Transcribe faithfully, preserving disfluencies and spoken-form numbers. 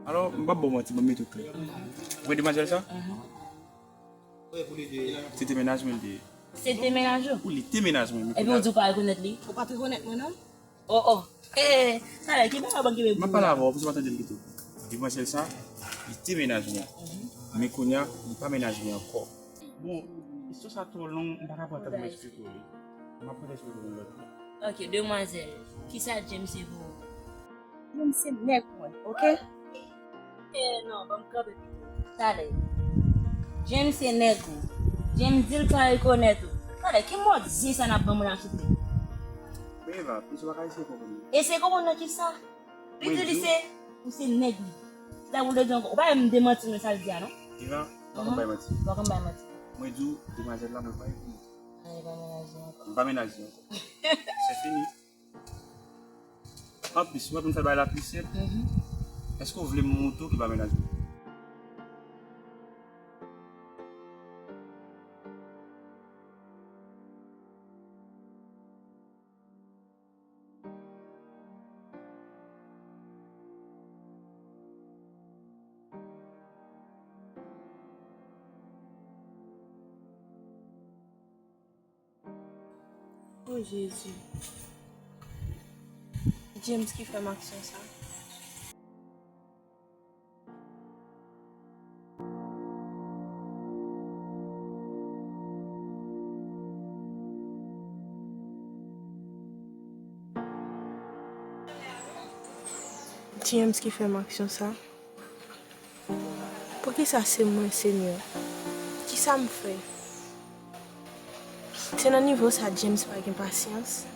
Alò, m p ap ba w manti, ban m mete w klè. Ou wè demwazèl sa? Se te mennaj mwen li te ye. Se te mennaj ou? Wi, li te mennaj mwen. Epi ou di ou pa rekonèt li? Ou pa t rekonèt mwen, non? Oh, oh. Eh, talè, ki bagay w ap kenbe pou ou la? M ap pale avè w, pou se pa tande m pito. Demwazèl sa, li te mennaj mwen. Men kounye a, li pa mennaj mwen ankò. Bon, istwa sa twò long, m pa ka pran tan pou m eksplike w li. M ap pran tan eksplike w yon lòt lè. Ok, demwazèl, kisa James ye pou ou? James se nèg mwen, ok? Eh, non, ban m kanpe pito. Talè. James se nèg ou. James di l pa rekonèt ou. Talè, ki mòd zen sa n ap ban moun la souple? Men Eva, plis ou pa ka eseye konprann mwen. Eseye konprann nan kisa? Li di li se, ou se nèg li. Se ta pou l di ankò. Ou pa wè m demanti l nan sa l di a, non? Eva, ou pa konn bay manti. Ou pa konn bay manti. Mwen di w, demwazèl la, mwen pa rekonèt. Ah, li pa mennaj li ankò. M pa mennaj li ankò. Se fini. Anplis, ou pa vin fè bagay la pi senp. Èske w vle m montre w ki pa mennaj mwen? Oh Jezi. James ki fè m aksyon sa. James ki fè m aksyon sa. Poukisa se mwen, Senyè? Kisa m fè? Se nan nivo sa James pa gen pasyans?